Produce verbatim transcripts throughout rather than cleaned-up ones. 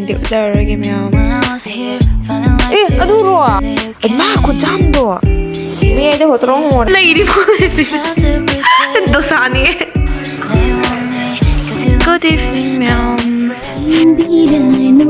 DIG ꯂꯩꯔꯔꯣꯏꯒꯦ ꯃꯌꯥꯝ꯫ ꯑꯦ, ꯑꯗꯨꯔꯣ? ꯃꯥ ꯈꯨꯠꯆꯥꯝꯗꯣ꯫ ꯃꯌꯥꯏꯗ ꯍꯣꯠꯇ꯭ꯔꯣ ꯍꯣꯠ꯫ ꯂꯩꯔꯤꯕꯣ? ꯗꯣꯁꯥꯅꯤ꯫ Good evening ꯃꯌꯥꯝ꯫ ꯈꯟꯕꯤꯔꯅꯨ,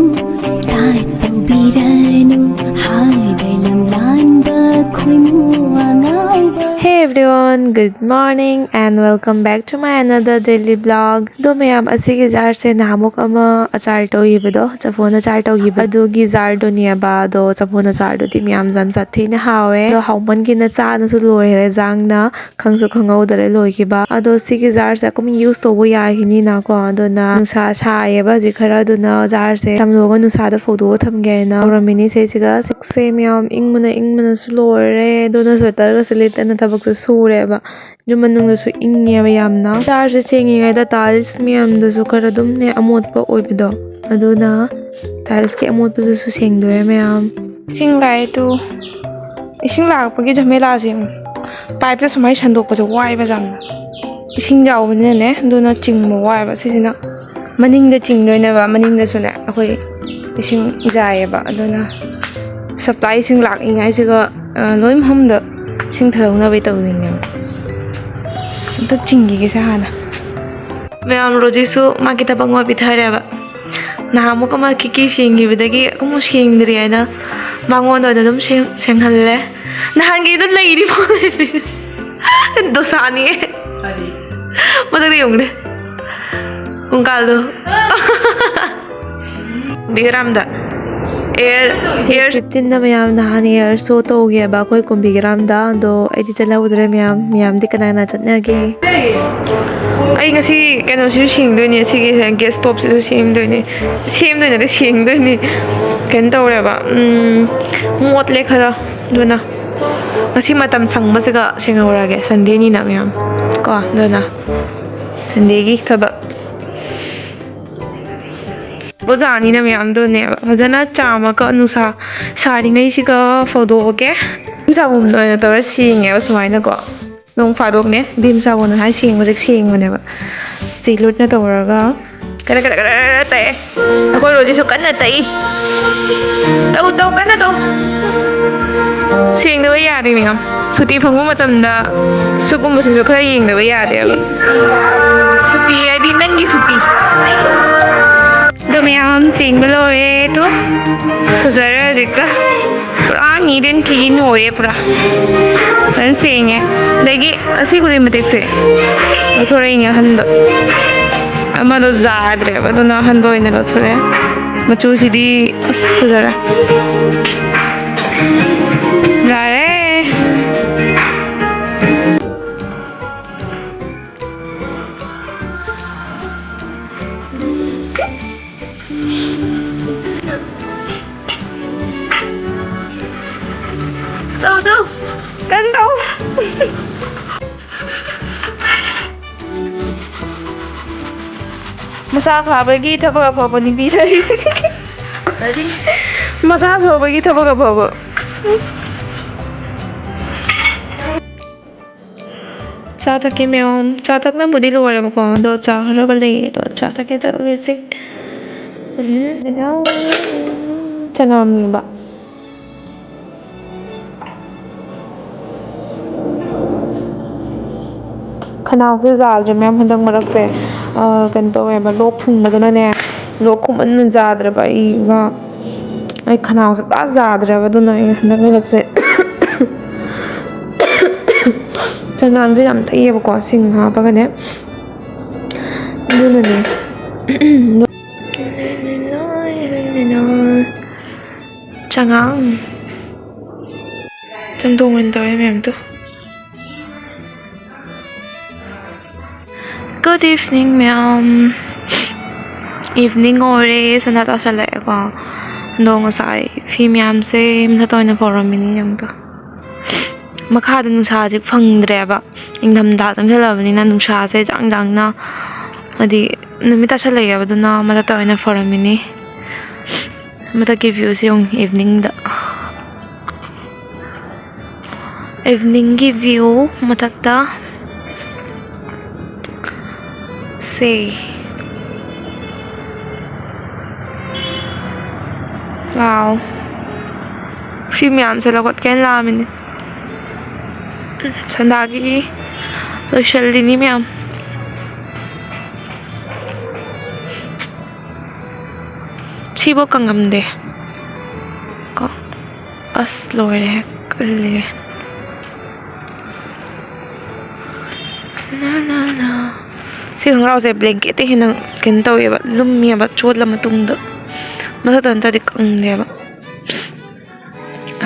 ꯇꯥꯏ ꯇꯧꯕꯤꯔꯅꯨ, ꯍꯥꯏꯕ ꯂꯝ ꯂꯥꯟꯕ ꯈꯣꯏꯃꯨ ꯑꯉꯥꯎꯕ꯫ Hey everyone, good morning and welcome back to my another daily vlog. ꯑꯗꯣ ꯃꯌꯥꯝ, ꯑꯁꯤꯒꯤ ꯖꯥꯔꯁꯦ ꯅꯍꯥꯟꯃꯨꯛ ꯑꯃ ꯑꯆꯥꯔ ꯇꯧꯈꯤꯕꯗꯣ, ꯆꯐꯨꯅ ꯑꯆꯥꯔ ꯇꯧꯈꯤꯕ, ꯑꯗꯨꯒꯤ ꯖꯥꯔꯗꯨꯅꯦꯕ꯫ ꯑꯗꯣ ꯆꯐꯨꯅ ꯑꯆꯥꯔꯗꯨꯗꯤ ꯃꯌꯥꯝ ꯌꯥꯝ ꯁꯥꯊꯤꯅ ꯍꯥꯎꯋꯦ꯫ ꯑꯗꯣ ꯍꯥꯎꯃꯟꯒꯤꯅ ꯆꯥꯅꯁꯨ ꯂꯣꯏꯔꯦ, ꯖꯥꯡꯅ ꯈꯪꯁꯨ ꯈꯪꯍꯧꯗꯔꯦ ꯂꯣꯏꯈꯤꯕ꯫ ꯑꯗꯣ ꯁꯤꯒꯤ ꯖꯥꯔꯁꯦ ꯑꯗꯨꯝ use ꯇꯧꯕ ꯌꯥꯈꯤꯅꯤꯅꯀꯣ, ꯑꯗꯨꯅ ꯅꯨꯡꯁꯥ ꯁꯥꯏꯌꯦꯕ ꯍꯧꯖꯤꯛ ꯈꯔ, ꯑꯗꯨꯅ ꯖꯥꯔꯁꯦ ꯆꯥꯝꯊꯣꯛꯑꯒ ꯅꯨꯡꯁꯥꯗ ꯐꯧꯗꯣꯛꯑ ꯊꯝꯒꯦ ꯍꯥꯏꯅ ꯇꯧꯔꯝꯃꯤꯅꯤ ꯁꯤꯁꯤꯒ꯫ ꯁꯛꯁꯦ ꯃꯌꯥꯝ ꯏꯪꯕꯅ ꯏꯪꯕꯅꯁꯨ ꯂꯣꯏꯔꯦ꯫ ꯑꯗꯨꯅ ꯁ꯭ꯋꯦꯇꯔꯒꯁꯦ ꯂꯤꯠꯇꯅ ꯊꯕꯛꯁꯦ ꯁꯨꯔꯦꯕ꯫ ꯌꯨꯝ ꯃꯅꯨꯡꯗꯁꯨ ꯏꯪꯉꯦꯕ ꯌꯥꯝꯅ꯫ ꯖꯥꯔꯁꯦ ꯁꯦꯡꯉꯤꯉꯩꯗ tiles ꯃꯌꯥꯝꯗꯁꯨ ꯈꯔ ꯑꯗꯨꯝꯅꯦ ꯑꯃꯣꯠꯄ ꯑꯣꯏꯕꯗꯣ, ꯑꯗꯨꯅ tiles ꯀꯤ ꯑꯃꯣꯠꯄꯗꯨꯁꯨ ꯁꯦꯡꯗꯣꯛꯑꯦ ꯃꯌꯥꯝ꯫ ꯏꯁꯤꯡ ꯂꯥꯛꯑꯦ ꯇꯨ꯫ ꯏꯁꯤꯡ ꯂꯥꯛꯄꯒꯤ ꯖꯃꯦꯂꯥꯁꯦ ꯌꯦꯡꯉꯨ꯫ Pipe ꯇ ꯁꯨꯃꯥꯏꯅ ꯁꯟꯗꯣꯛꯄꯁꯦ ꯋꯥꯏꯕ ꯌꯥꯝꯅ꯫ ꯏꯁꯤꯡ ꯌꯥꯎꯕꯅꯤꯅꯅꯦ, ꯑꯗꯨꯅ ꯆꯤꯡꯕ ꯋꯥꯏꯕ꯫ ꯁꯤꯁꯤꯅ ꯃꯅꯤꯡꯗ ꯆꯤꯡꯗꯣꯏꯅꯦꯕ, ꯃꯅꯤꯡꯗꯁꯨꯅꯦ ꯑꯩꯈꯣꯏ ꯏꯁꯤꯡ ꯌꯥꯏꯌꯦꯕ꯫ ꯑꯗꯨꯅ supply ꯏꯁꯤꯡ ꯂꯥꯛꯏꯉꯥꯏꯁꯤꯒ, ꯑ, ꯂꯣꯏ ꯃꯐꯝꯗ ꯏꯁꯤꯡ ꯊꯔꯧꯅꯕꯩ ꯇꯧꯗꯣꯏꯅꯦꯕ꯫ ꯑꯁ, ꯑꯝꯇ ꯆꯤꯡꯈꯤꯒꯦꯁꯦ ꯍꯥꯟꯅ꯫ ꯃꯌꯥꯝ, ꯔꯣꯖꯤꯁꯨ ꯃꯥꯒꯤ ꯊꯕꯛ ꯑꯃ ꯄꯤꯊꯔꯦꯕ꯫ ꯅꯍꯥꯟꯃꯨꯛ ꯑꯃ ꯀꯤꯀꯤ ꯁꯦꯡꯈꯤꯕꯗꯒꯤ ꯑꯃꯨꯛ ꯁꯦꯡꯗ꯭ꯔꯤ ꯍꯥꯏꯅ ꯃꯉꯣꯟꯗ ꯑꯣꯏꯅ ꯑꯗꯨꯝ ꯁꯦꯡ-, ꯁꯦꯡꯍꯜꯂꯦ꯫ ꯅꯍꯥꯟꯒꯤꯗꯣ ꯂꯩꯔꯤꯕꯣ? ꯗꯣꯁꯥꯅꯤꯌꯦ꯫ ꯃꯊꯛꯇ ꯌꯦꯡꯉꯨꯅꯦ꯫ ꯀꯣꯡꯀꯥꯜꯗꯣ꯫ ꯕꯤꯒ꯭ꯔꯥꯝꯗ꯫ Air, air fifteen ꯗ ꯃꯌꯥꯝ ꯅꯍꯥꯟ air show ꯇꯧꯒꯦꯕ ꯑꯩꯈꯣꯏ ꯀꯨꯝꯕꯤꯒ꯭ꯔꯥꯝꯗ꯫ ꯑꯗꯣ ꯑꯩꯗꯤ ꯆꯠꯍꯧꯗ꯭ꯔꯦ ꯃꯌꯥꯝ꯫ ꯃꯌꯥꯝꯗꯤ ꯀꯅꯥ ꯀꯅꯥ ꯆꯠꯅꯒꯦ? ꯑꯩ ꯉꯁꯤ ꯀꯩꯅꯣꯁꯤꯁꯨ ꯁꯦꯡꯗꯣꯏꯅꯦ, ꯁꯤꯒꯤ gas stove ꯁꯤꯁꯨ ꯁꯦꯝꯗꯣꯏꯅꯦ꯫ ꯁꯦꯝꯗꯣꯏꯅꯦ, ꯁꯦꯡꯗꯣꯏꯅꯦ꯫ ꯀꯩꯅꯣ ꯇꯧꯔꯦꯕ, ꯎꯝ, ꯃꯣꯠꯂꯦ ꯈꯔ꯫ ꯑꯗꯨꯅ ꯉꯁꯤ ꯃꯇꯝ ꯁꯪꯕꯁꯤꯒ ꯁꯦꯡꯍꯧꯔꯒꯦ꯫ Sunday ꯅꯤꯅ ꯃꯌꯥꯝ꯫ ꯀꯣ, ꯑꯗꯨꯅ Sunday ꯒꯤ ꯊꯕꯛ꯫ ꯑꯣꯖꯥꯅꯤꯅ ꯃꯌꯥꯝꯗꯨꯅꯦꯕ ꯐꯖꯅ ꯆꯥꯝꯃꯒ ꯅꯨꯡꯁꯥ ꯁꯥꯔꯤꯉꯩꯁꯤꯒ ꯐꯧꯗꯣꯛꯑꯒꯦ꯫ ꯚꯤꯝ ꯁꯥꯄꯣꯟꯗ ꯑꯣꯏꯅ ꯇꯧꯔ ꯁꯦꯡꯉꯦꯕ ꯁꯨꯃꯥꯏꯅꯀꯣ꯫ ꯅꯣꯡ ꯐꯥꯗꯣꯛꯅꯦ ꯚꯤꯝ ꯁꯥꯄꯣꯟꯅ ꯍꯥꯏ ꯁꯦꯡꯕꯁꯦ ꯁꯦꯡꯕꯅꯦꯕ꯫ Steel ꯂꯨꯠꯅ ꯇꯧꯔꯒ ꯀꯔ ꯀꯔ ꯀꯔ ꯀꯔ ꯇꯛꯑꯦ꯫ ꯑꯩꯈꯣꯏ ꯔꯣꯖꯤꯁꯨ ꯀꯟꯅ ꯇꯛꯏ꯫ ꯇꯧ, ꯇꯧ, ꯀꯟꯅ ꯇꯧ꯫ ꯁꯦꯡꯗꯕ ꯌꯥꯗꯦ ꯃꯌꯥꯝ꯫ ꯁꯨꯇꯤ ꯐꯪꯕ ꯃꯇꯝꯗ ꯁꯤꯒꯨꯝꯕꯁꯤꯁꯨ ꯈꯔ ꯌꯦꯡꯗꯕ ꯌꯥꯗꯦꯕ꯫ ꯁꯨꯇꯤ ꯍꯥꯏꯗꯤ ꯅꯪꯒꯤ ꯁꯨꯇꯤ꯫ ꯑꯗꯣ ꯃꯌꯥꯝ ꯁꯦꯡꯕ ꯂꯣꯏꯔꯦ꯫ ꯇꯨ ꯐꯖꯔꯦ ꯍꯧꯖꯤꯛꯀ꯫ ꯄꯨꯔꯥ neat and clean ꯑꯣꯏꯔꯦ ꯄꯨꯔꯥ꯫ ꯐꯖꯅ ꯁꯦꯡꯉꯦ꯫ ꯑꯗꯒꯤ ꯑꯁꯤ ꯈꯨꯗꯤꯡ ꯃꯇꯤꯛꯁꯦ ꯂꯧꯊꯣꯔꯛꯏꯅꯦ ꯑꯍꯟꯕ꯫ ꯑꯃꯗꯣ ꯌꯥꯗ꯭ꯔꯦꯕ, ꯑꯗꯨꯅ ꯑꯍꯟꯕ ꯑꯣꯏꯅ ꯂꯧꯊꯣꯔꯛꯑꯦ꯫ ꯃꯆꯨꯁꯤꯗꯤ ꯑꯁ ꯐꯖꯔꯦ꯫ ꯌꯥꯔꯦ꯫ ꯇꯧ, ꯇꯧ꯫ ꯀꯟ ꯇꯧ꯫ ꯃꯁꯥ ꯐꯕꯒꯤ ꯊꯕꯛ ꯑꯐꯕ ꯅꯨꯄꯤ ꯂꯩꯔꯤꯁꯦ꯫ ꯀꯔꯤ? ꯃꯁꯥ ꯐꯕꯒꯤ ꯊꯕꯛ ꯑꯐꯕ꯫ ꯆꯥ ꯊꯛꯀꯦ ꯃꯌꯥꯝ꯫ ꯆꯥ ꯊꯛꯅꯕꯨꯗꯤ ꯂꯣꯏꯔꯦꯕꯀꯣ, ꯑꯗꯣ ꯆꯥ ꯈꯔꯒ ꯂꯩꯌꯦ, ꯑꯗꯣ ꯆꯥ ꯊꯛꯀꯦ ꯇꯧꯔꯤꯁꯦ꯫ ꯎꯝ, ꯆꯉꯥꯡꯅꯦꯕ꯫ ꯈꯅꯥꯎꯁꯦ ꯌꯥꯗ꯭ꯔꯦ ꯃꯌꯥꯝ ꯍꯟꯗꯛ ꯃꯔꯛꯁꯦ꯫ ꯑ, ꯀꯩꯅꯣ ꯇꯧꯋꯦꯕ, ꯂꯣꯛ ꯊꯨꯡꯕꯗꯨꯅꯅꯦ, ꯂꯣꯛ ꯈꯨꯃꯟꯅ ꯌꯥꯗ꯭ꯔꯦꯕ꯫ ꯑꯩ, ꯏꯃꯥ, ꯑꯩ ꯈꯅꯥꯎꯁꯦ ꯄꯨꯔꯥ ꯌꯥꯗ꯭ꯔꯦꯕ꯫ ꯑꯗꯨꯅ ꯑꯩ ꯍꯟꯗꯛ ꯃꯔꯛꯁꯦ ꯆꯉꯥꯡꯁꯦ ꯌꯥꯝ ꯊꯛꯑꯦꯕꯀꯣ, ꯁꯤꯡ ꯍꯥꯞꯄꯒꯅꯦ꯫ ꯑꯗꯨꯅꯅꯦ꯫ ꯆꯉꯥꯡ꯫ ꯆꯝꯊꯣꯡ ꯑꯣꯏꯅ ꯇꯧꯔꯦ ꯃꯌꯥꯝꯗꯣ꯫ Good evening ꯃꯌꯥꯝ꯫ Evening ꯑꯣꯏꯔꯦ, ꯁꯟꯗꯥ ꯇꯥꯁꯜꯂꯛꯑꯦꯀꯣ꯫ ꯑꯗꯣ ꯉꯁꯥꯏ ꯐꯤ ꯃꯌꯥꯝꯁꯦ ꯃꯊꯛꯇ ꯑꯣꯏꯅ ꯐꯧꯔꯝꯃꯤꯅꯤ ꯃꯌꯥꯝꯗꯣ꯫ ꯃꯈꯥꯗ ꯅꯨꯡꯁꯥꯁꯦ ꯐꯪꯗ꯭ꯔꯦꯕ꯫ ꯏꯪꯊꯝꯊꯥ ꯆꯪꯁꯤꯜꯂꯛꯑꯕꯅꯤꯅ ꯅꯨꯡꯁꯥꯁꯦ ꯖꯥꯡ ꯖꯥꯡꯅ, ꯍꯥꯏꯗꯤ, ꯅꯨꯃꯤꯠ ꯇꯥꯁꯜꯂꯛꯑꯦꯕ, ꯑꯗꯨꯅ ꯃꯊꯛꯇ ꯑꯣꯏꯅ ꯐꯧꯔꯝꯃꯤꯅꯤ꯫ ꯃꯊꯛꯀꯤ viewꯁꯦ ꯌꯦꯡꯉꯨ, eveningꯗ꯫ Eveningꯒꯤ view ꯃꯊꯛꯇ ꯁꯦ꯫ Wow. ꯁꯤ ꯃꯌꯥꯝꯁꯦ ꯂꯧꯈꯠꯀꯦꯅ ꯂꯥꯛꯑꯃꯤꯅꯦ꯫ ꯎꯝ, ꯁꯟꯗꯥꯒꯤ ꯂꯣꯏꯁꯜꯂꯤꯅꯤ ꯃꯌꯥꯝ꯫ ꯁꯤꯐꯧ ꯀꯪꯉꯝꯗꯦ ꯀꯣ꯫ ꯑꯁ, ꯂꯣꯏꯔꯦ꯫ ꯀꯜꯂꯦ꯫ ꯅꯥ, ꯅꯥ, ꯅꯥ꯫ ꯁꯤ ꯈꯣꯡꯒ꯭ꯔꯥꯎꯁꯦ blanket ꯇꯩ ꯍꯦꯟꯅ ꯀꯩꯅꯣ ꯇꯧꯋꯦꯕ, ꯂꯨꯝꯃꯦꯕ ꯆꯣꯠꯂ ꯃꯇꯨꯡꯗ꯫ ꯃꯊꯛꯇ ꯅꯠꯇ꯭ꯔꯗꯤ ꯀꯪꯗꯦꯕ꯫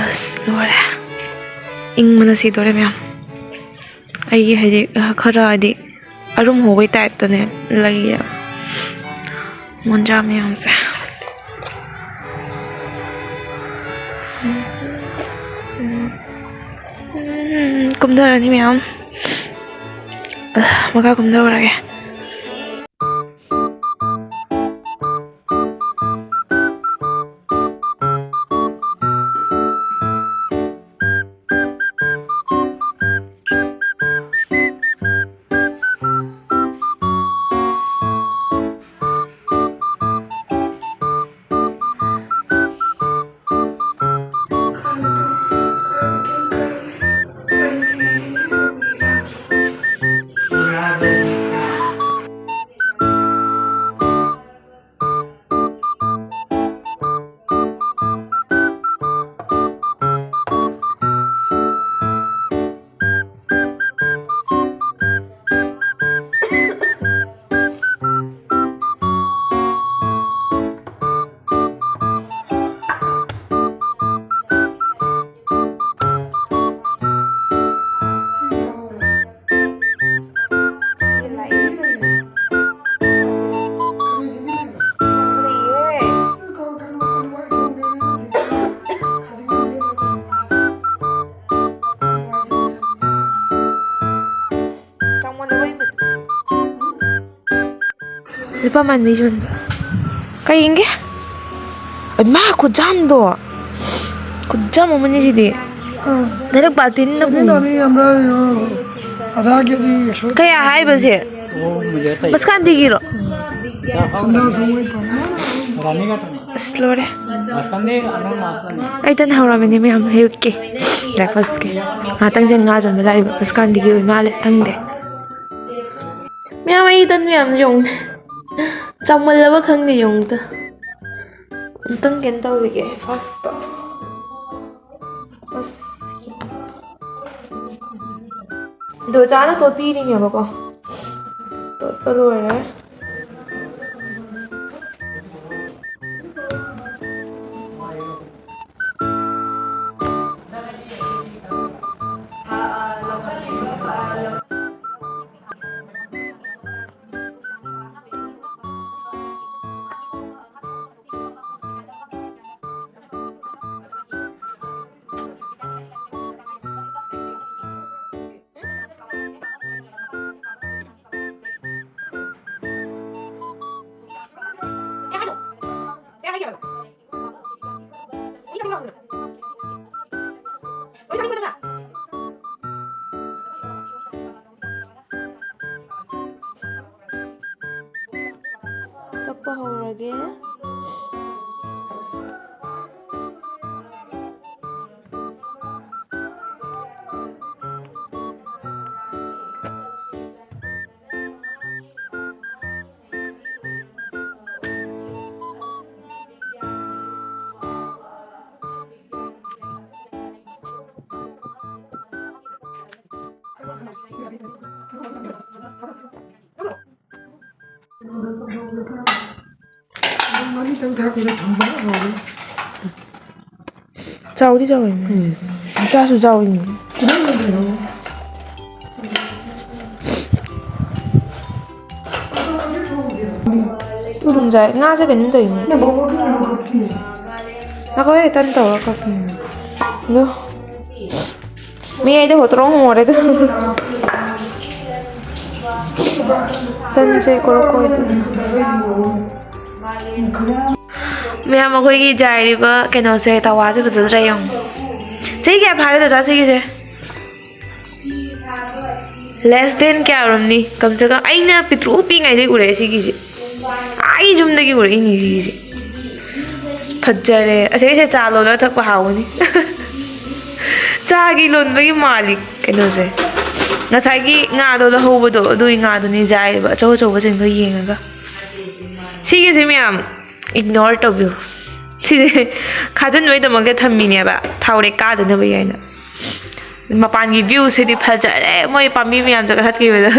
ꯑꯁ, ꯂꯣꯏꯔꯦ꯫ ꯏꯪꯕꯅ ꯁꯤꯗꯣꯔꯦ ꯃꯌꯥꯝ꯫ ꯑꯩꯒꯤ ꯍꯥꯏꯗꯤ, ꯈꯔ ꯍꯥꯏꯗꯤ ꯑꯔꯨꯝ ꯍꯧꯕꯩ type ꯇꯅꯦ ꯂꯩꯌꯦ ꯃꯣꯟꯖꯥ ꯃꯌꯥꯝꯁꯦ꯫ ꯎꯝ, ꯀꯨꯝꯊꯔꯅꯤ ꯃꯌꯥꯝ꯫ ꯑ, ꯃꯈꯥ ꯀꯨꯝꯊꯔꯨꯔꯒꯦ꯫ ꯂꯨꯄꯥ ꯃꯥꯟꯕꯤ ꯌꯣꯟꯕ꯫ ꯀꯩ ꯌꯦꯡꯒꯦ? ꯏꯃꯥ, ꯈꯨꯠꯖꯥꯝꯗꯣ! ꯈꯨꯠꯖꯥꯝ ꯑꯃꯅꯤ ꯁꯤꯗꯤ꯫ ꯑꯥ꯫ ꯅꯔꯛ ꯕꯥꯜꯇꯤꯟꯅ ꯁꯤꯗꯤ ꯄꯨ꯫ ꯅꯥꯅꯤ ꯑꯃꯔ, ꯑ, ꯑꯗꯥ ꯀꯦꯖꯤ ꯑꯦꯛꯁꯣ꯫ ꯀꯌꯥ ꯍꯥꯏꯕꯁꯦ? ꯃꯁꯀꯥꯟꯗꯤꯒꯤꯔꯣ? ꯁꯟꯗꯥ ꯁꯣꯡꯉꯩ ꯄꯥꯝꯃꯦ꯫ ꯑꯁ, ꯂꯣꯏꯔꯦ꯫ ꯑꯩ ꯇꯟ ꯍꯧꯔꯝꯃꯤꯅꯦ ꯃꯌꯥꯝ, ꯑꯌꯨꯛꯀꯤ breakfastꯀꯤ꯫ ꯉꯥꯛꯇꯪꯁꯦ ꯉꯥ ꯌꯣꯟꯕ ꯂꯥꯛꯏꯕ, ꯍꯧꯖꯤꯛꯀꯥꯟꯗꯤꯒꯤ ꯑꯣꯏ ꯃꯥꯜꯂꯦ, ꯈꯪꯗꯦ꯫ ꯃꯌꯥꯝ, ꯑꯩ ꯇꯟ ꯃꯌꯥꯝ ꯌꯦꯡꯉꯨꯅꯦ꯫ ꯆꯥꯎꯃꯜꯂꯕ ꯈꯪꯗꯦ, ꯌꯦꯡꯉꯨꯗ꯫ ꯑꯝꯇꯪ ꯀꯩꯅꯣ ꯇꯧꯈꯤꯒꯦ firstꯇ꯫ ꯑꯁ꯫ ꯗꯣꯆꯥꯅ ꯇꯣꯠꯄꯤꯔꯤꯅꯦꯕꯀꯣ꯫ ꯇꯣꯠꯄ ꯂꯣꯏꯔꯦ꯫ ꯀꯛꯄ ꯍꯧꯔꯒꯦ꯫ ꯆꯥꯎꯗꯤ ꯆꯥꯎꯋꯦ꯫ ꯎꯝ꯫ ꯃꯆꯥꯁꯨ ꯆꯥꯎꯋꯤꯅꯦ꯫ ꯊꯨꯝꯖꯥꯏ꯫ ꯉꯥꯁꯦ ꯀꯩꯅꯣꯝ ꯇꯧꯏꯅꯦ꯫ ꯉꯥꯏꯈꯣꯍꯦ, ꯇꯟ ꯇꯧꯔ ꯀꯛꯄꯅꯦ꯫ ꯑꯗꯣ ꯃꯌꯥꯏꯗ ꯍꯣꯇ꯭ꯔꯣꯡ ꯍꯣꯔꯦ ꯑꯗꯨ꯫ ꯇꯟꯁꯦ ꯀꯣꯔꯣꯛ ꯀꯣꯏꯗꯅ꯫ ꯃꯌꯥꯝ, ꯑꯩꯈꯣꯏꯒꯤ ꯌꯥꯏꯔꯤꯕ ꯀꯩꯅꯣꯁꯦ, ꯇꯋꯥꯁꯦ ꯐꯖꯗ꯭ꯔꯥ ꯌꯦꯡꯉꯨ꯫ ꯆꯍꯤ ꯀꯌꯥ ꯐꯥꯔꯦ ꯗꯣꯆꯥ ꯁꯤꯒꯤꯁꯦ? Less than ꯀꯌꯥ ꯑꯣꯏꯔꯝꯅꯤ? ꯀꯝ ꯁꯦ ꯀꯝ ꯑꯩꯅ ꯄꯤꯛꯇ꯭ꯔꯨ ꯄꯤꯛꯏꯉꯩꯗꯒꯤ ꯎꯔꯛꯑꯦ ꯁꯤꯒꯤꯁꯦ꯫ ꯑꯩ ꯌꯨꯝꯗꯒꯤ ꯎꯔꯛꯏꯅꯤ ꯁꯤꯒꯤꯁꯦ꯫ ꯐꯖꯔꯦ꯫ ꯑꯁꯤꯁꯦ ꯆꯥ ꯂꯣꯜꯂꯒ ꯊꯛꯄ ꯍꯥꯎꯒꯅꯤ꯫ ꯆꯥꯒꯤ ꯂꯣꯟꯕꯒꯤ ꯃꯥꯜꯂꯤ ꯀꯩꯅꯣꯁꯦ꯫ ꯉꯁꯥꯏꯒꯤ ꯉꯥꯗꯣ ꯂꯧꯍꯧꯕꯗꯣ, ꯑꯗꯨꯒꯤ ꯉꯥꯗꯨꯅꯤ ꯌꯥꯏꯔꯤꯕ, ꯑꯆꯧ ꯑꯆꯧꯕꯁꯤꯡꯗꯣ ꯌꯦꯡꯉꯒ꯫ ꯁꯤꯒꯤꯁꯦ ꯃꯌꯥꯝ ꯏꯒꯅꯣꯔ ꯇꯧꯕꯤꯌꯨ꯫ ꯁꯤꯁꯦ ꯈꯥꯖꯤꯟꯕꯩꯗꯃꯛꯇ ꯊꯝꯃꯤꯅꯦꯕ, ꯊꯥꯎꯔꯦꯛ ꯀꯥꯗꯅꯕꯒꯤ ꯍꯥꯏꯅ꯫ ꯃꯄꯥꯟꯒꯤ ꯚ꯭ꯌꯨꯁꯤꯗꯤ ꯐꯖꯔꯦ꯫ ꯃꯣꯏ ꯄꯥꯝꯕꯤ ꯃꯌꯥꯝꯁꯦ ꯀꯛꯊꯠꯈꯤꯕꯗ,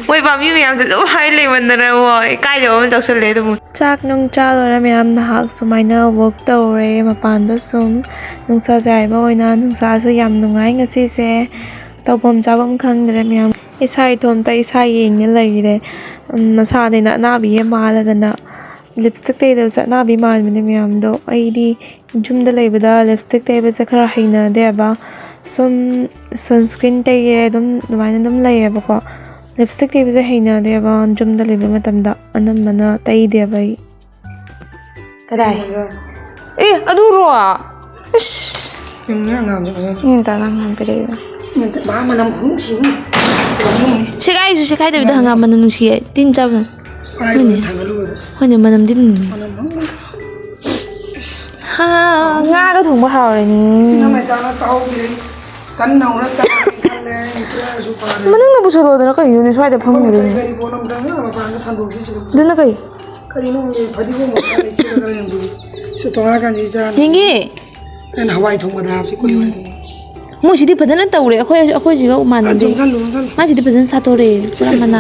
ꯃꯣꯏ ꯄꯥꯝꯕꯤ ꯃꯌꯥꯝꯁꯦ ꯑꯗꯨꯝ ꯍꯥꯏ ꯂꯩꯃꯟꯗꯅ ꯏꯀꯥꯏꯖꯕ ꯑꯃ ꯇꯧꯁꯜꯂꯦ ꯑꯗꯨꯕꯨ꯫ ꯆꯥꯛ ꯅꯨꯡ ꯆꯥ ꯂꯣꯏꯔ ꯃꯌꯥꯝ ꯅꯍꯥꯛ ꯁꯨꯃꯥꯏꯅ ꯋꯣꯛ ꯇꯧꯔꯦ ꯃꯄꯥꯟꯗ ꯁꯨꯝ꯫ ꯅꯨꯡꯁꯥ ꯌꯥꯏꯕ ꯑꯣꯏꯅ, ꯅꯨꯡꯁꯥꯁꯨ ꯌꯥꯝ ꯅꯨꯡꯉꯥꯏ ꯉꯁꯤꯁꯦ꯫ ꯇꯧꯐꯝ ꯆꯥꯐꯝ ꯈꯪꯗ꯭ꯔꯦ ꯃꯌꯥꯝ꯫ ꯏꯁꯥ ꯏꯇꯣꯝꯇ ꯏꯁꯥ ꯌꯦꯡꯉ ꯂꯩꯔꯦ꯫ ꯎꯝ, ꯃꯁꯥꯅꯦꯅ ꯑꯅꯥꯕꯤ ꯑꯃ ꯃꯥꯜꯂꯗꯅ꯫ ꯂꯤꯞꯁꯇꯤꯛ ꯇꯩꯗꯕꯁꯦ ꯑꯅꯥꯕꯤ ꯃꯥꯟꯕꯅꯦ ꯃꯌꯥꯝꯗꯣ꯫ ꯑꯩꯗꯤ ꯌꯨꯝꯗ ꯂꯩꯕꯗ ꯂꯤꯞꯁꯇꯤꯛ ꯇꯩꯕꯁꯦ ꯈꯔ ꯍꯩꯅꯗꯦꯕ꯫ ꯁꯨꯝ ꯁꯟꯁꯀ꯭ꯔꯤꯟ ꯇꯩꯌꯦ, ꯑꯗꯨꯝ ꯑꯗꯨꯃꯥꯏꯅ ꯑꯗꯨꯝ ꯂꯩꯌꯦꯕꯀꯣ꯫ ꯂꯤꯞꯁꯇꯤꯛ ꯇꯩꯕꯁꯦ ꯍꯩꯅꯗꯦꯕ ꯌꯨꯝꯗ ꯂꯩꯕ ꯃꯇꯝꯗ꯫ ꯑꯅꯝꯕꯅ ꯇꯩꯗꯦꯕ ꯑꯩ꯫ ꯀꯗꯥꯏ? ꯑꯦ, ꯑꯗꯨꯔꯣ? ꯏꯁ! ꯌꯦꯡꯉꯨꯅꯦ ꯑꯉꯥꯡꯁꯦ ꯐꯖꯅ꯫ ꯃꯤꯅ ꯇꯥꯅ ꯉꯥꯡꯕꯤꯔꯛꯏꯕ꯫ ꯃꯥ ꯃꯅꯝ ꯈꯨꯅꯨꯡꯁꯤ ꯑꯃ꯫ ꯁꯦꯒꯥꯏꯁꯨ ꯁꯦꯒꯥꯏꯗꯕꯤꯗ ꯍꯪꯒꯥꯝ ꯃꯅꯝ ꯅꯨꯡꯁꯤꯌꯦ꯫ ꯇꯤꯟ ꯆꯥꯕ꯫ ꯍꯥꯏꯕ ꯍꯣꯏꯅꯦ꯫ ꯊꯥꯡꯒꯠꯂꯨꯕꯗ꯫ ꯍꯣꯏꯅꯦ, ꯃꯅꯝꯗꯤ ꯅꯨꯡ-꯫ ꯃꯅꯝ ꯑꯃ꯫ ꯍꯥ, ꯉꯥꯒ ꯊꯣꯡꯕ ꯍꯥꯎꯔꯅꯤ꯫ ꯁꯤ ꯅꯪ ꯂꯩꯇꯥꯅ ꯇꯥꯍꯧꯗ꯭ꯔꯦ꯫ ꯀꯟꯅ ꯍꯧꯔ ꯆꯥꯒꯦ ꯈꯜꯂꯦ꯫ ꯑꯩ ꯈꯔꯁꯨ ꯐꯔꯦ꯫ ꯃꯅꯨꯡꯗ ꯄꯨꯁꯜꯂꯣꯗꯅ ꯀꯩꯅꯣꯅꯦ ꯁ꯭ꯋꯥꯏꯗ ꯐꯝꯃꯨꯔꯦꯅꯦ꯫ ꯀꯔꯤ ꯀꯔꯤ ꯄꯣꯠꯅꯣ ꯑꯝꯇ ꯃꯄꯥꯟꯗ ꯁꯟꯗꯣꯛꯈꯤꯁꯤ꯫ ꯑꯗꯨꯅ ꯀꯩ? ꯀꯔꯤꯅꯣ ꯈꯪꯗꯦ, ꯐꯗꯤꯒꯣꯝ ꯃꯈꯥꯗ ꯆꯤꯛꯑꯒ ꯂꯩꯔꯝꯕꯗꯨ꯫ ꯁꯤ ꯇꯣꯉꯥꯟ ꯀꯥꯟꯁꯤ ꯆꯥꯅꯤ꯫ ꯌꯦꯡꯒꯦ꯫ ꯑꯩꯅ ꯍꯋꯥꯏ ꯊꯣꯡꯕꯗ ꯍꯥꯞꯁꯤ, ꯀꯣꯂꯤ ꯍꯋꯥꯏ ꯊꯣꯡꯕ꯫ ꯃꯣꯏꯁꯤꯗꯤ ꯐꯖꯅ ꯇꯧꯔꯦ, ꯑꯩꯈꯣꯏ, ꯑꯩꯈꯣꯏꯁꯤꯒ ꯃꯥꯟꯅꯗꯦ꯫ ꯌꯣꯝꯁꯜꯂꯨ, ꯌꯣꯝꯁꯜꯂꯨ꯫ ꯃꯥꯁꯤꯗꯤ ꯐꯖꯅ ꯁꯥꯠꯇꯣꯔꯦ, ꯄꯨꯔꯥ ꯃꯅꯥ꯫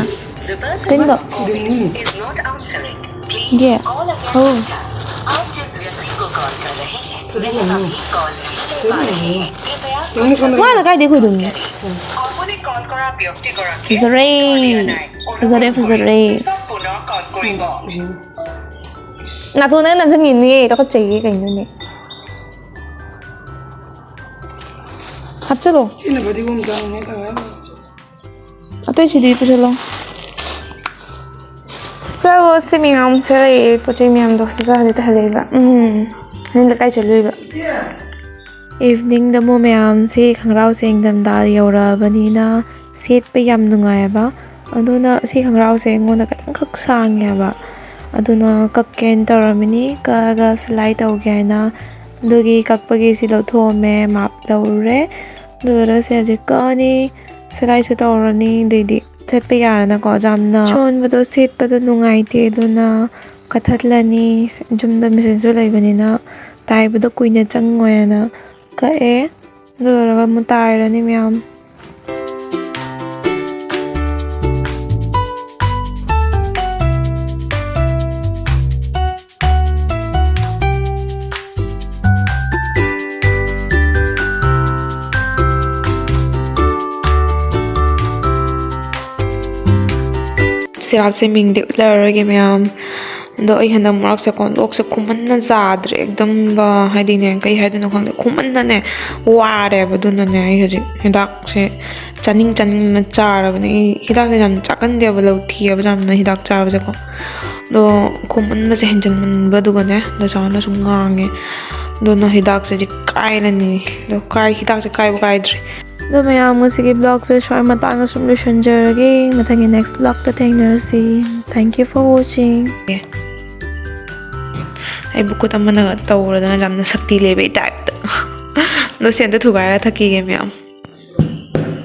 ꯀꯩꯅꯣ? ꯈꯨꯗꯤꯡꯅꯤ꯫ ꯌꯦ꯫ ꯑꯣ꯫ ꯐꯗꯤꯒꯣꯝꯅꯤ꯫ ꯐꯗꯤꯒꯣꯝꯅꯤ꯫ ꯃꯥꯅ ꯀꯥꯏꯗꯩ ꯈꯣꯏꯗꯣꯝꯅꯣ? ꯐꯖꯔꯦ꯫ ꯐꯖꯔꯦ, ꯐꯖꯔꯦ꯫ ꯎꯝ, ꯎꯝ꯫ ꯅꯥꯇꯣꯟꯗ ꯅꯝꯁꯤꯟꯈꯤꯅꯤꯌꯦ, ꯇꯨꯀꯠꯆꯩꯌꯦ, ꯀꯩꯅꯣꯅꯦ꯫ ꯍꯥꯞꯆꯜꯂꯣ꯫ ꯁꯤꯅ ꯐꯗꯤꯒꯣꯝ ꯆꯥꯅꯤꯡꯉꯦ ꯇꯧꯔꯦ꯫ ꯑꯇꯩꯁꯤꯗꯤ ꯄꯨꯁꯜꯂꯣ꯫ ꯆꯠꯂꯣ, ꯁꯤ ꯃꯌꯥꯝ ꯁꯦ ꯂꯩꯌꯦ, ꯄꯣꯠ ꯆꯩ ꯃꯌꯥꯝꯗꯣ ꯖꯥꯔꯁꯤꯗ ꯍꯜꯂꯛꯏꯕ꯫ ꯎꯝ, ꯅꯪ ꯂꯩꯀꯥꯏ ꯆꯠꯂꯨꯏꯕ꯫ ꯏꯚꯤꯅꯤꯡꯗ ꯑꯃꯨꯛ ꯃꯌꯥꯝꯁꯤ ꯈꯣꯡꯒ꯭ꯔꯥꯎꯁꯦ ꯏꯪꯊꯝꯊꯥ ꯌꯧꯔꯛꯑꯕꯅꯤꯅ ꯁꯦꯠꯄ ꯌꯥꯝ ꯅꯨꯡꯉꯥꯏꯑꯕ꯫ ꯑꯗꯨꯅ ꯁꯤ ꯈꯣꯡꯒ꯭ꯔꯥꯎꯁꯦ ꯑꯩꯉꯣꯟꯗ ꯈꯤꯇꯪꯈꯛ ꯁꯥꯡꯉꯦꯕ꯫ ꯑꯗꯨꯅ ꯀꯛꯀꯦꯅ ꯇꯧꯔꯝꯃꯤꯅꯤ꯫ ꯀꯛꯑꯒ ꯁꯤꯂꯥꯏ ꯇꯧꯒꯦ ꯍꯥꯏꯅ꯫ ꯑꯗꯨꯒꯤ ꯀꯛꯄꯒꯤ ꯁꯤ ꯂꯧꯊꯣꯛꯑꯝꯃꯦ, ꯃꯥꯞ ꯂꯧꯔꯦ꯫ ꯑꯗꯨ ꯂꯣꯏꯔꯒ ꯁꯤ ꯍꯧꯖꯤꯛ ꯀꯛꯑꯅꯤ꯫ ꯁꯤꯂꯥꯏꯁꯨ ꯇꯧꯔꯅꯤ, ꯑꯗꯩꯗꯤ ꯆꯠꯄ ꯌꯥꯔꯅꯀꯣ꯫ ꯌꯥꯝꯅ ꯁꯣꯟꯕꯗꯣ ꯁꯦꯠꯄꯗꯣ ꯅꯨꯡꯉꯥꯏꯇꯦ, ꯑꯗꯨꯅ ꯀꯛꯊꯠꯂꯅꯤ꯫ ꯌꯨꯝꯗ ꯃꯦꯆꯤꯟꯁꯨ ꯂꯩꯕꯅꯤꯅ ꯇꯥꯏꯕꯗꯣ ꯀꯨꯏꯅ ꯆꯪꯉꯣꯏꯅ ꯀꯛꯑꯦ꯫ ꯑꯗꯨ ꯂꯣꯏꯔꯒ ꯑꯃꯨꯛ ꯇꯥꯏꯔꯅꯤ ꯃꯌꯥꯝ꯫ ꯁꯤꯔꯥꯞꯁꯦ ꯃꯤꯡꯗꯤ ꯎꯠꯂꯔꯣꯏꯒꯦ ꯃꯌꯥꯝ꯫ ꯑꯗꯣ ꯑꯩ ꯍꯟꯗꯛ ꯃꯔꯛꯁꯦꯀꯣ, ꯂꯣꯛꯁꯦ ꯈꯨꯃꯟꯅ ꯌꯥꯗ꯭ꯔꯦ ꯑꯦꯛꯗꯝ꯫ ꯍꯥꯏꯗꯤꯅꯦ, ꯀꯩ ꯍꯥꯏꯗꯣꯏꯅꯣ ꯈꯪꯗꯦ, ꯈꯨꯃꯟꯅꯅꯦ ꯋꯥꯔꯦꯕ꯫ ꯑꯗꯨꯅꯅꯦ ꯑꯩ ꯍꯧꯖꯤꯛ ꯍꯤꯗꯥꯛꯁꯦ ꯆꯥꯅꯤꯡ ꯆꯥꯅꯤꯡꯅ ꯆꯥꯔꯕꯅꯦ꯫ ꯑꯩ ꯍꯤꯗꯥꯛꯁꯦ ꯌꯥꯝ ꯆꯥꯒꯟꯗꯦꯕ, ꯂꯧ ꯊꯤꯑꯕ ꯌꯥꯝꯅ ꯍꯤꯗꯥꯛ ꯆꯥꯕꯁꯦꯀꯣ꯫ ꯑꯗꯣ ꯈꯨꯃꯟꯕꯁꯦ ꯍꯦꯟꯖꯟꯃꯟꯕꯗꯨꯒꯅꯦ ꯗꯣꯆꯥꯅ ꯁꯨꯝ ꯉꯥꯡꯉꯦ꯫ ꯑꯗꯨꯅ ꯍꯤꯗꯥꯛꯁꯤꯗꯤ ꯀꯥꯏꯔꯅꯤ꯫ ꯑꯗꯣ ꯀꯥꯏ ꯍꯤꯗꯥꯛꯁꯦ ꯀꯥꯏꯕ ꯀꯥꯏꯗ꯭ꯔꯤ꯫ ꯑꯗꯣ ꯃꯌꯥꯝ, ꯉꯁꯤꯒꯤ ꯕ꯭ꯂꯣꯒꯁꯦ ꯁ꯭ꯋꯥꯏ ꯃꯇꯥꯡꯗ ꯁꯨꯝ ꯂꯣꯏꯁꯤꯟꯖꯔꯒꯦ꯫ ꯃꯊꯪꯒꯤ ꯅꯦꯛꯁ ꯕ꯭ꯂꯣꯒꯇ ꯊꯦꯡꯅꯔꯁꯤ꯫ Thank you for watching. ꯑꯩꯕꯨ ꯈꯨꯠ ꯑꯃꯅꯒ ꯇꯧꯔꯗꯅ ꯌꯥꯝꯅ ꯁꯛꯇꯤ ꯂꯩꯕꯩ ꯇꯥꯏꯞꯇ꯫ ꯑꯗꯣ ꯁꯤ ꯑꯝꯇ ꯊꯨꯒꯥꯏꯔ ꯊꯛꯈꯤꯒꯦ ꯃꯌꯥꯝ꯫